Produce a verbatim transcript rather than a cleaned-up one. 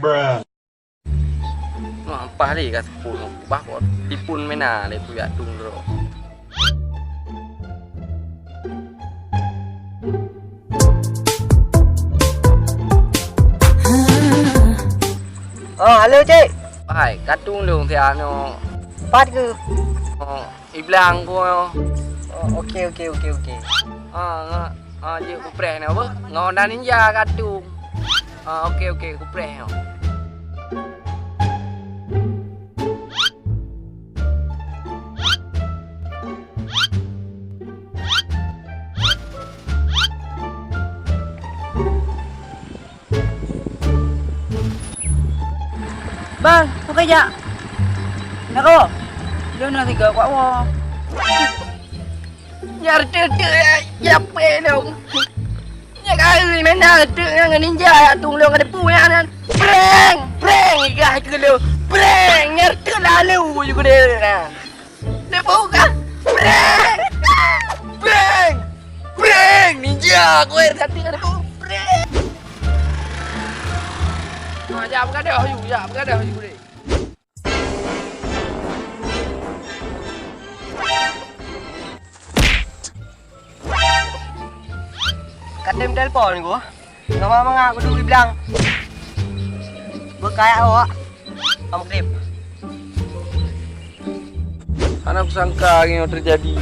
Bruh. Wah, ampah lé ka seupôt, bah, kok tipun mena lé kujak tung droe. Oh, halo, Cik. Hai, ka tung lôn siat nyoe. Pat keuh? Oh, i blang ku nyoe. Oh, oke, oke, oke, oke. Ah, nga, ah, jeuet kupreh nyoe beuh. Ngon Honda Ninja ka tung. Ah, oke, oke, kupreh nyoe. Bang, pakai jak. Nako. Dia nak tiga kuat wah. Nyar teuk ya, ya pe dong. Nya kali mena teuk ngon ninja ya tung lông ada pu ya nan. Breng, breng igah itu dulu. Breng, nyar teuk lalu juga deh. Nah. Dia buka. Breng. Breng. Breng, ninja aku air tadi ada pu. Breng. Ha, ya begadoh you, ya begadoh you deh. Katem telepon ku. Nama manga aku dulu bilang. Buat kayak awak. Kamu krip. Hana kusangka nyoe teujadi.